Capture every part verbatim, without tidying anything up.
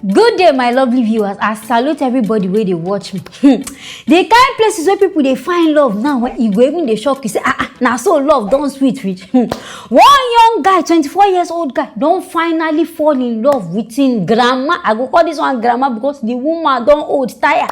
Good day, my lovely viewers. I salute everybody wey dey watch me. Hmm. The kind places where people dey find love now, when you go even dey shock, you say, ah, ah, na so love don sweet reach. Hmm. One young guy, twenty-four years old guy, don finally fall in love with him grandma. I go call this one grandma because the woman don old tire.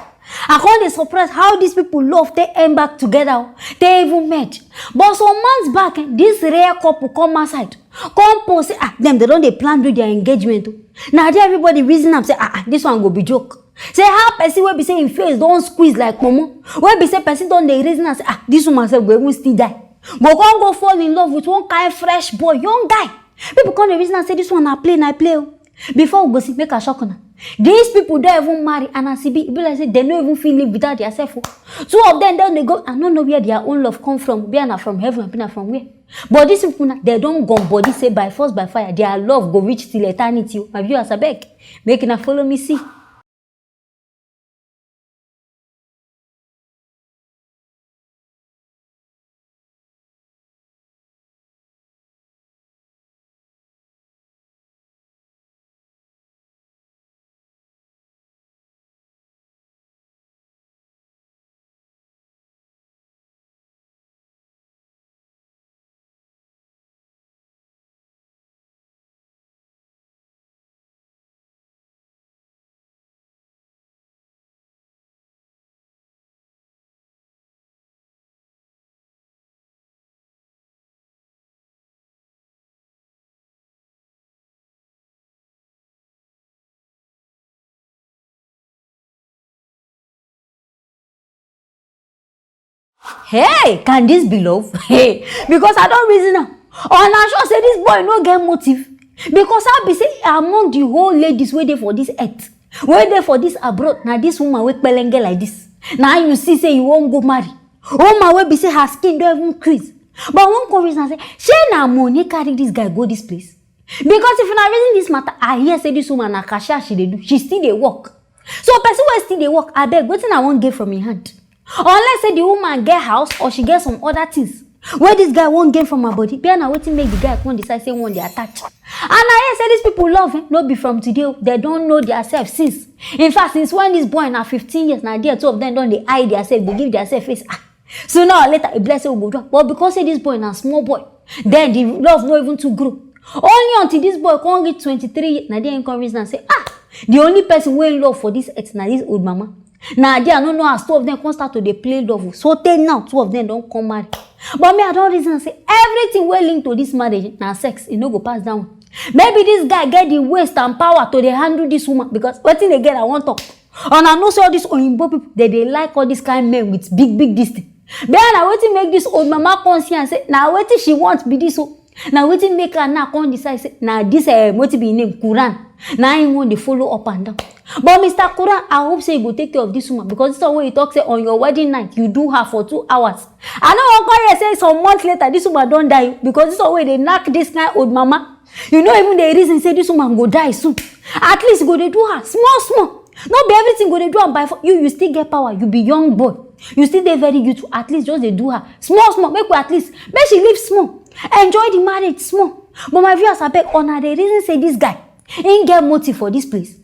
I come dey surprise how these people love take end back together, oh, take even merge. But some months back, eh, this rare couple come outside, come post say, ah, dem, they don dey plan do their engagement, oh. Na there everybody reason am say, ah, ah, this one go be joke. Say how person wey be say im face don squeeze like pomo, wey be say person don dey reason am say, ah, this woman sef go even still die, go come go fall in love with one kind fresh boy, young guy. People come dey reason am say this one na play, na play, oh. Before we go see, make I shock una. These people don even marry, and as e be, e be like say dem no even fit live without their self, oh. Two of them don dey go, I no know where their own love come from, where na from heaven, abi na from where. But these people now, they don gone body say by force, by fire, their love go reach till eternity, oh. My viewers, abeg, make una follow me see. Hey, can this be love? Hey, because I don reason am. Una sure say this boy no get motive? Because I be say among the whole ladies wey dey for this earth, wey dey for this abroad, na this woman wey pelenge like this, na you see say you wan go marry. Woman wey be say her skin don even crease. But I wan come reason am say, shey na money carry this guy go this place? Because if una reason this matter, I hear say this woman na cashier she dey do, she still dey work. So person wey still dey work, abeg, wetin I wan get from im hand? Unless say the woman get house or she get some other things wey this guy wan gain from her body, be na wetin make the guy come decide say one dey attach. And I hear say these people love, eh, no be from today, oh. They don know their self since. In fact, since when this boy na fifteen years, na there two of them don dey eye their self, dey give their self face. Ah, sooner or later, e be like say we go do am. But because say this boy na small boy, then the love no even too grow. Only until this boy come reach twenty-three years, na there he come reason am say, ah, the only person wey love for this earth na this old mama. Na there I no know as two of them come start to dey play love, oh. So tey now, two of them don come marry. But me, I don reason am say everything wey link to this marriage na sex, e no go pass that one. Maybe this guy get the waist and power to dey handle this woman, because wetin again I wan talk? Una know say all these oyinbo people, they dey like all this kind men with big, big this thing. But na wetin make this old mama come see am say na wetin she want be this, oh. Na wetin make her now come decide say na this, eh, wetin be im name, Quran, na im wan dey follow up and down. But Mister Quran, I hope say you go take care of this woman, because this one wey you talk say on your wedding night you do her for two hours. I no wan come hear say some months later this woman don die, because this one wey dey knack this kind old mama, you no even dey reason say this woman go die soon. At least go dey do her small small. No be everything go dey do am by force. You, you still get power. You be young boy. You still dey very youthful. At least just dey do her small small. Make we at least, make she live small. Enjoy the marriage small. But my viewers, abeg, una dey reason say this guy, he get motive for this place?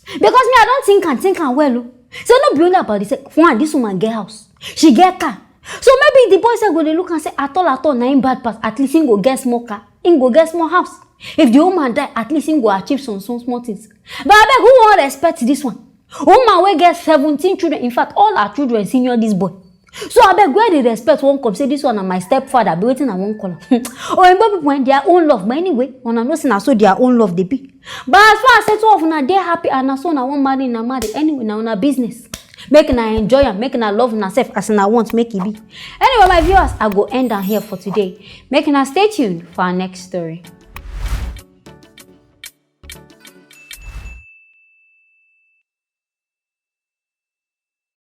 Because me, I don think and think and well, oh. So no be only about the sex. One, this woman get house, she get car. So maybe the boy sef go dey look and say, at all, at all, na him bad pass. At least he go get small car, he go get small house. If the woman die, at least he go achieve some, some small things. But abeg, who wan respect this one? Woman wey get seventeen children, in fact, all her children senior this boy. So abeg, where the respect wan come? Say this one na my stepfather, be wetin I wan call am. Oyinbo people, eh, their own love. But anyway, una know say na so their own love dey be. But as far as say two of una dey happy and na so una wan marry, na marry. Anyway, na una business. Make una enjoy am, make una love una sef as una want make e be. Anyway, my viewers, I go end am here for today. Make una stay tuned for our next story.